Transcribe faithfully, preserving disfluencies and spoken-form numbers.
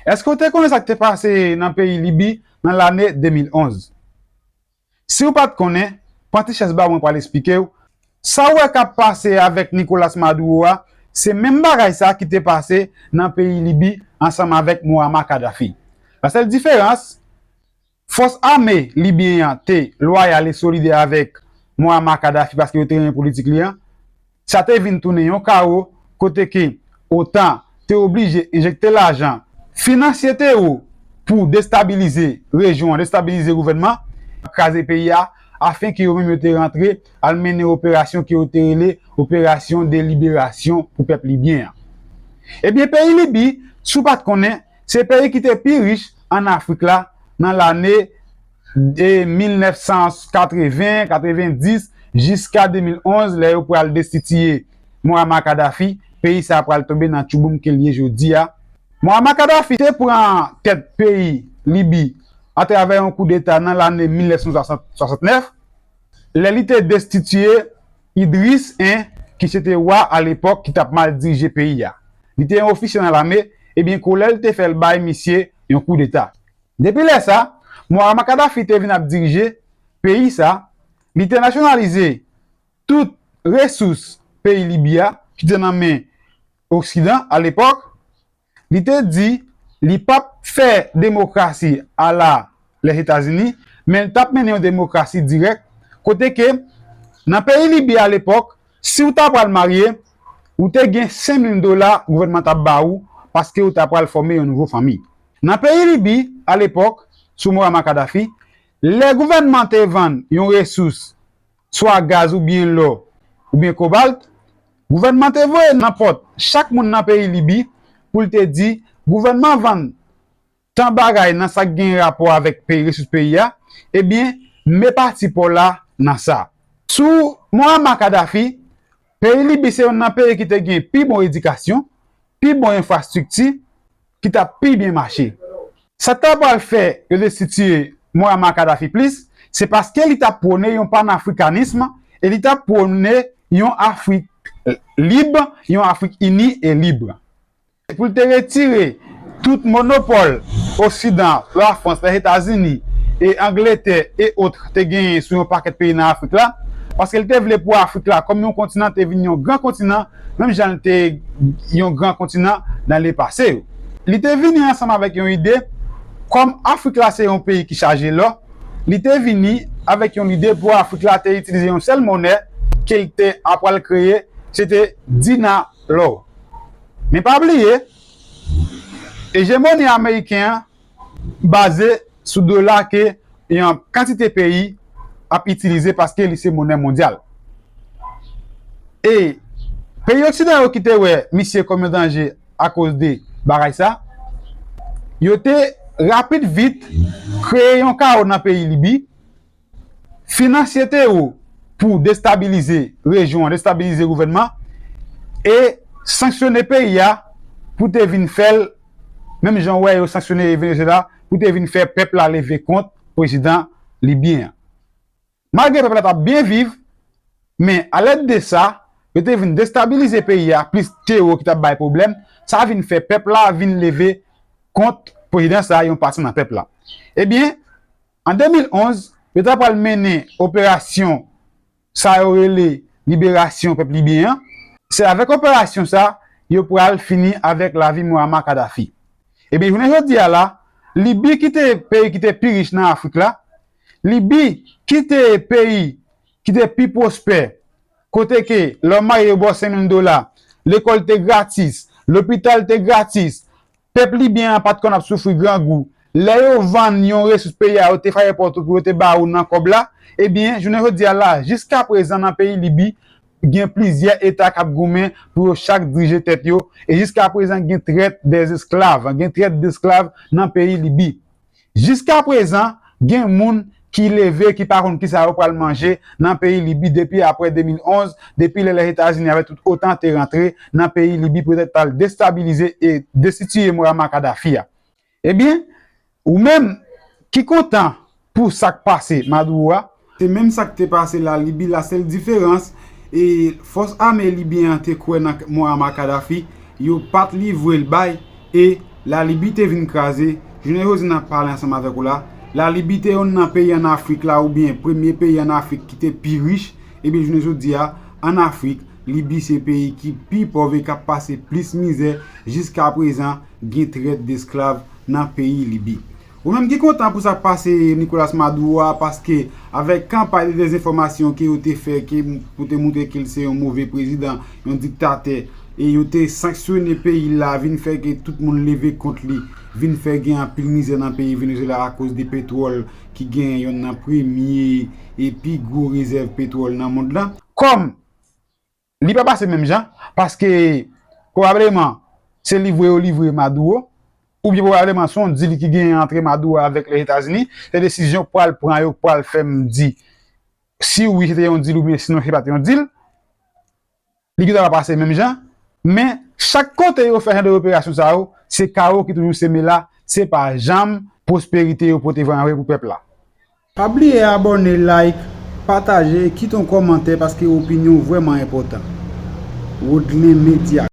Èske w te konnen sa k te pase nan peyi Libi nan lane de mil onz? Si w pa t konnen, pran ti chèz ba mwen pral esplike w. Sa w wè k ap pase avèk Nicolas Maduro a, se menm bagay sa ki te pase nan peyi Libi ansanm avèk Muammar Kadhafi. La sèl diferans, fòs ame libyen an te lwayal e solidè avèk Muammar Kadhafi paske yo te renmen politik li an. Sa te vin tounen yon kawo kote ke OTAN te oblije enjekte lajan, finansye te wo pou destabilize rejyon an, destabilize gouvènman, kraze peyi a, afen ke yo menm yo te rantre al mennen operasyon ke yo te rele operasyon de liberasyon pou pèp libyen an. Ebyen, peyi Libi, si w pa t konnen, se peyi ki te pi rich ann Afrik la nan lane de mil nèf san katreven, katrevendis, jiska de mil onz, lè yo pral destitiye Muammar Kadhafi, peyi sa a pral tonbe nan tchouboum ke l ye jodi a. Muammar Kadhafi te pran tèt peyi Libi atravè yon koudeta nan lane mil nèf san swasant, swasantnèf, lè li te destitiye Idris en, ki se te wa alepòk ki t ap mal dirije peyi a. Li te yon ofisye nan lame, ebyen kolè l te fè l bay misye yon koudeta. Depi lè sa, Muammar Kadhafi te vin ap dirije peyi sa, li te nasyonalize tout resous peyi Libi a ki te nan men Oksidan alepòk, li te di li p ap fè demokrasi ala Lèzetazini, men l t ap mennen yon demokrasi dirèk, kote ke nan peyi Libi alepòk, si w ta pral marye, ou te gen senk mil dola gouvènman t ap ba ou paske ou ta pral fòme yon nouvo fanmi. Nan peyi Libi alepòk, sou Muammar Kadhafi, lè gouvènman te vann yon resous, swa gaz oubyen lò, oubyen kobalt, gouvènman te voye nan pòt chak moun nan peyi Libi pou l te di gouvènman vann tan bagay nan sa k gen rapò avèk peyi, resous peyi a, ebyen, me pati pa w la nan sa. Sou Muammar Kadhafi, peyi Libi se youn nan peyi ki te gen pi bon edikasyon, pi bon enfrastrikti, ki t ap pi byen mache. Sa k ta pral fè yo destitiye Muammar Kadhafi plis, se paske li t ap pwone yon panafrikanism e li t ap pwone yon Afrik lib, yon Afrik ini e lib. Pou l te retire tout monopòl Oksidan, Lafrans, Lèzetazini, e Angletè e ot te genyen sou yon pakèt peyi nan Afrik la, paske l te vle pou Afrik la, kòm yon kontinan, te vin yon gran kontinan, menm jan l te yon gran kontinan nan lepase yo. Li te vini ansanm avèk yon ide, kòm Afrik la se yon peyi ki chaje lò, li te vini avèk yon lide pou Afrik la te itilize yon sèl monè ke l te apral kreye, se te dina lò. Men pa bliye, ejemoni ameriken an baze sou dola ke yon kantite peyi ap itilize paske li se monè mondyal. E peyi oksidan yo ki te wè misye kòm yon danje akoz de bagay sa, yo te rapid vit kreye yon kawo nan peyi Libi, finansye te wo pou destabilize rejyon an, destabilize gouvènman, e sanksyone peyi a pou te vin fè l, menm jan w wè yo sanksyone Venezuela, pou te vin fè pèp la leve kont prezidan libyen an. Malgre pèp la t ap byen viv, men alèd de sa, yo te vin destabilize peyi a, plis tewo ki t ap bay pwoblèm, sa vin fè pèp la vin leve kont prezidan sa, yon pati nan pèp la. Ebyen, an de mil onz, yo ta pral mennen operasyon sa yo rele liberasyon pèp libyen an. Se avèk operasyon sa, yo pral fini avèk lavi Muammar Kadhafi. Ebyen, jounen jodi a la, Libi ki te peyi ki te pi rich nan Afrik la, Libi ki te peyi ki te pi pwospè, kote ke lè w marye yo ba w senk mil dola, lekòl te gratis, lopital te gratis, pèp libyen an pa t konn ap soufri grangou. Lè yo vann yon resous peyi a, yo te frape pòt ou pou yo te ba ou nan kòb la, ebyen, jounen jodi a la, jiskaprezan nan peyi Libi, gen plizyè eta k ap goumen pou yo chak dirije tèt yo, e jiskaprezan gen trèt dèzesklav, gen trèt desklav nan peyi Libi. Jiskaprezan, gen moun ki leve, ki pa konn kisa yo pral manje nan peyi Libi depi apre de mil onz, depi lè Lèzetazini avèk tout OTAN te rantre nan peyi Libi pou yo t al destabilize e destitiye Muammar Kadhafi a. Ebyen, ou menm ki kontan pou sa k pase Maduro a, se menm sa k te pase la Libi la, sèl diferans, e fòs ame libyen an te kwè nan Muammar Kadhafi, yo pa t livre l bay, e La Libi te vin kraze, jounen jodi n ap pale ansanm avèk ou la, La Libi te yonn nan peyi ann Afrik la, oubyen premye peyi ann Afrik ki te pi rich, ebyen jounen jodi a, ann Afrik, Libi se peyi ki pi pòv e k ap pase plis mizè, jiskaprezan gen trèt d esklav nan peyi Libi. Ou menm ki kontan pou sa k pase Nicolas Maduro a, paske avèk kanpay de dezenfòmasyon ke yo te fè ke pou te moutre ke l se yon move prezidan, yon diktatè, e yo te sanksyone peyi l la, vin fè ke tout moun leve kont li, vin fè gen anpil mizè nan peyi Venezuela akoz de petwòl ki gen yonn nan premye e pi gwo rezèv petwòl nan mond lan. Kòm li pa pase menm jan, paske pwobableman se livre yo livre Maduro, oubyen pwobableman se yon deal ki genyen antre Maduro avèk Lèzetazini, se desizyon pral pran yo, pral fè m di si wi se te yon deal oubyen sinon se pa te yon deal. Li gentan pa pase menm jan, men chak kote yo fè jan de operasyon sa yo, se kawo ki toujou seme la, se pa janm pwosperite yo pote vrèman vre pou pèp la. Pa bliye abòne, like, pataje e kite yon kòmantè paske opinyon w vrèman enpòtan. Rodlen Media.